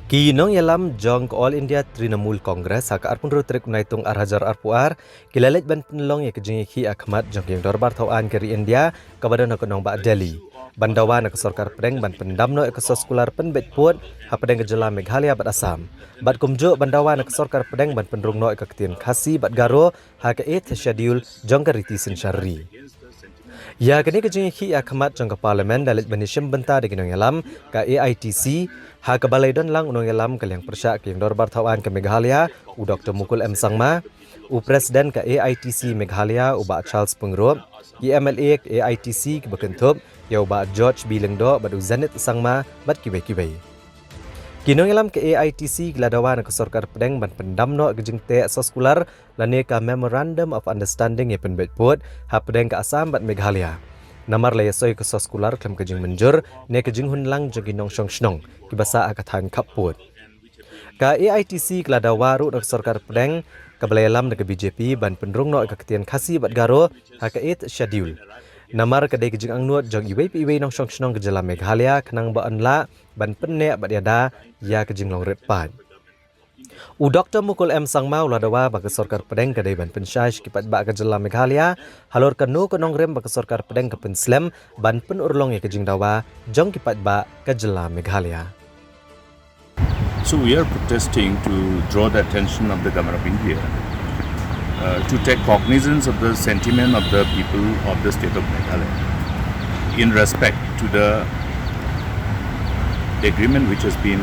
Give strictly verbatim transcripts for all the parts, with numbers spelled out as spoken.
Ki nongïalam jong ka All India Trinamool Congress ha ka arphew hynriew tarik u Naitung ar hajar arphew ar ki la leit ban pynlong ïa ka jingïakhih ha khmat jong ka Ïing Dorbar Thaw Aiñ ka ri India kaba don ha ka nongbah Delhi, ban dawa na ka sorkar pdeng ban pyndam noh ïa ka soskular pynbeit pud hapdeng ka jylla Meghalaya bad Assam, bad kumjuh ban dawa na ka sorkar pdeng ban pynrung noh ïa ka ktien Khasi bad Garo ha ka Eighth Schedule jong ka riti synshar ri. Ïa kane ka jingïakhih ha khmat jong ka Parliament la leit ban ïashim bynta da ki nongïalam ka A I T C, ha kaba la ïadon lang u nongïalam ka liang pyrshah ka Ïing Dorbar Thaw Aiñ ka Meghalaya, u Doktor Mukul M Sangma, u President ka A I T C Meghalaya, u Bah Charles Pyngrope, ki M L A ka A I T C kiba kynthup ïa u Bah George B Lyngdoh bad u Zenith Sangma bad kiwei kiwei. Ki nongïalam ka A I T C ki la dawa na ka sorkar pdeng ban pyndam noh ka jingteh soskular lane ka Memorandum of Understanding ïa pynbeit pud hapdeng ka Assam bad Meghalaya. Namar la ïasoi ka soskular khlem ka jingmynjur ne ka jinghun lang jong ki nongshong shnong kiba sah ha ka thaiñ khappud. Ka A I T C ka la dawa ruh na ka sorkar pdeng kaba la ïalam da ka B J P ban pynrung noh ïa ka ktien Khasi bad Garo ha ka Eighth Schedule. Namar ka dei ka jingangnud jong iwei pa iwei nongshong shnong ka jylla Meghalaya khnang ba yn lah ban pynneh bad ïada ïa ka jinglong rit paid. U Doktor Mukul M Sangma u la dawa ba ka sorkar pdeng ka dei ban pynshai sha ki paidbah ka jylla Meghalaya halor kano ka nongrim ba ka sorkar pdeng ka pynslem ban pynurlong ïa ka jingdawa jong ki paidbah ka jylla Meghalaya. So we are protesting to draw the attention of the Government of India uh, to take cognizance of the sentiment of the people of the state of Meghalaya in respect to the agreement which has been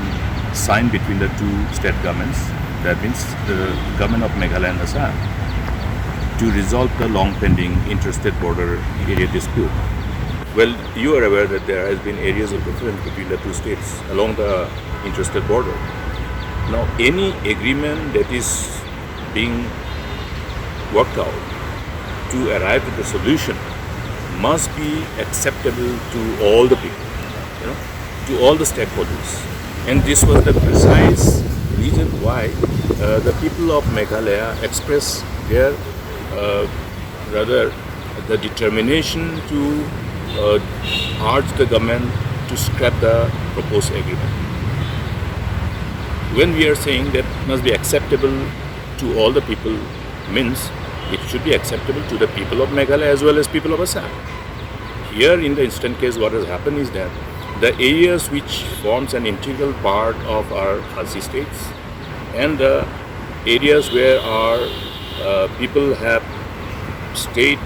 signed between the two state governments, that means the government of Meghalaya and Assam, to resolve the long pending interstate border area dispute. Well, you are aware that there has been areas of difference between the two states along the interstate border. Now, any agreement that is being worked out to arrive at the solution must be acceptable to all the people, you know, to all the stakeholders. And this was the precise reason why uh, the people of Meghalaya expressed their uh, rather the determination to uh, urge the government to scrap the proposed agreement. When we are saying that must be acceptable to all the people, means it should be acceptable to the people of Meghalaya as well as people of Assam. Here in the instant case, what has happened is that the areas which forms an integral part of our Khasi states and the areas where our uh, people have stayed,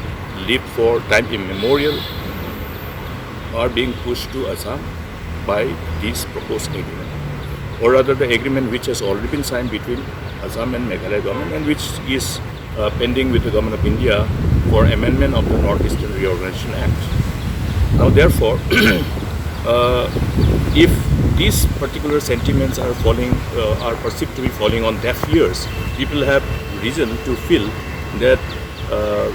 lived for time immemorial, are being pushed to Assam by this proposed agreement, or rather the agreement which has already been signed between Assam and Meghalaya government and which is uh, pending with the Government of India for amendment of the Northeastern Reorganization Act. Now, therefore, uh, if these particular sentiments are falling, uh, are perceived to be falling on deaf ears, people have reason to feel that uh,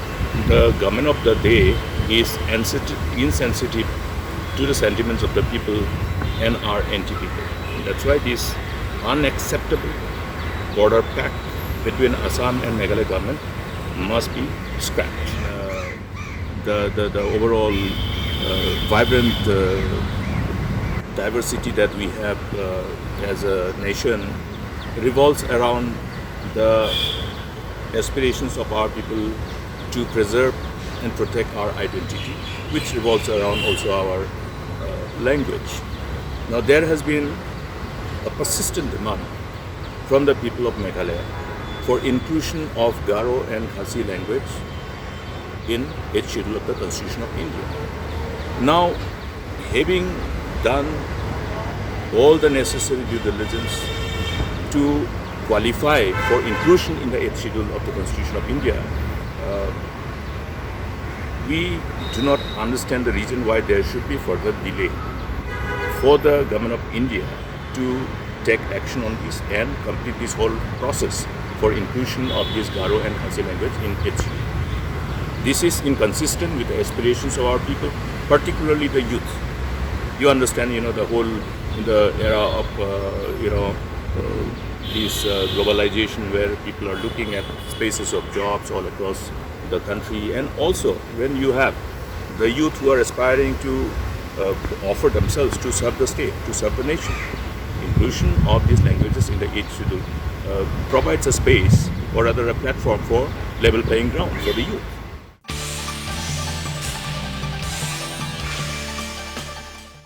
the government of the day is insensitive to the sentiments of the people and are anti-people. That's why this unacceptable border pact between Assam and Meghalaya government must be scrapped. Uh, the, the, the overall uh, vibrant uh, diversity that we have uh, as a nation revolves around the aspirations of our people to preserve and protect our identity, which revolves around also our uh, language. Now, there has been a persistent demand from the people of Meghalaya for inclusion of Garo and Khasi language in Eighth Schedule of the Constitution of India. Now, having done all the necessary due diligence to qualify for inclusion in the Eighth Schedule of the Constitution of India, uh, we do not understand the reason why there should be further delay for the Government of India to take action on this and complete this whole process for inclusion of this Garo and Khasi language in H D. This is inconsistent with the aspirations of our people, particularly the youth. You understand, you know, the whole in the era of uh, you know uh, this uh, globalization where people are looking at spaces of jobs all across the country, and also when you have the youth who are aspiring to uh, offer themselves to serve the state, to serve the nation. Inclusion of these languages in the eighth schedule uh, provides a space, or rather a platform, for level playing ground for the youth.